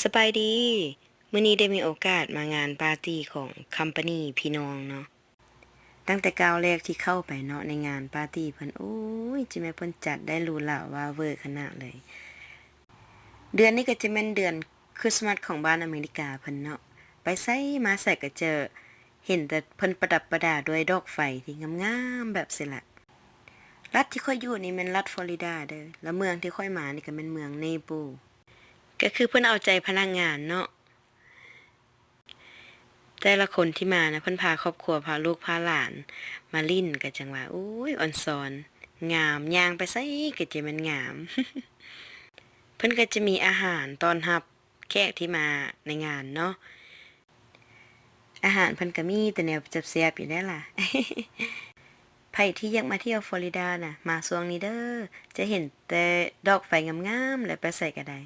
ສະບາຍດີ ມື້ນີ້ໄດ້ມີໂອກາດມາງານປາຕີ້ຂອງຄຳປານີພີ່ນ້ອງເນາະ. ຕັ້ງແຕ່ກ້າວແລກທີ່ເຂົ້າໄປເນາະ ໃນງານປາຕີ້ເພິ່ນ ໂອ້ຍ ຈະແມ່ນເພິ່ນຈັດໄດ້ຫຼູຫຼາຫວາເວີຂະໜາດເລີຍ. ເດືອນນີ້ກໍຈະແມ່ນເດືອນຄຣິສມາສຂອງບ້ານອາເມລິກາເພິ່ນເນາະ ໄປໃສມາໃສກໍຈະເຫັນແຕ່ເພິ່ນປະດັບປະດາດ້ວຍດອກໄຟທີ່ງາມໆແບບຊີ້ລະ. ລັດທີ່ຂ້ອຍຢູ່ນີ້ແມ່ນລັດຟລໍຣິດາເດີ ແລະເມືອງທີ່ຂ້ອຍມານີ້ກໍແມ່ນເມືອງເນໂປ ກໍຄືເພິ່ນເອົາໃຈພະນັກງານເນາະ. ແຕ່ລະຄົນທີ່ມານະ ເພິ່ນພາຄອບຄົວ ພາລູກພາຫຼານມາຫຼິ້ນ ກໍຈັ່ງວ່າ ໂອ້ຍ ອອນຊອນ ງາມ ຍ່າງໄປໃສກໍຈະແມ່ນງາມ. ເພິ່ນກໍຈະມີອາຫານຕ້ອນຮັບແຂກທີ່ມາໃນງານເນາະ. ອາຫານເພິ່ນກໍມີແຕ່ແນວແຊບໆຢູ່ແດ່ລະ. ໃຜທີ່ຢາກມາທ່ຽວຟລໍຣິດານະ ມາຊ່ວງນີ້ເດີ ຈະເຫັນແຕ່ດອກໄຟງາມໆ ແລະໄປໃສກໍໄດ້.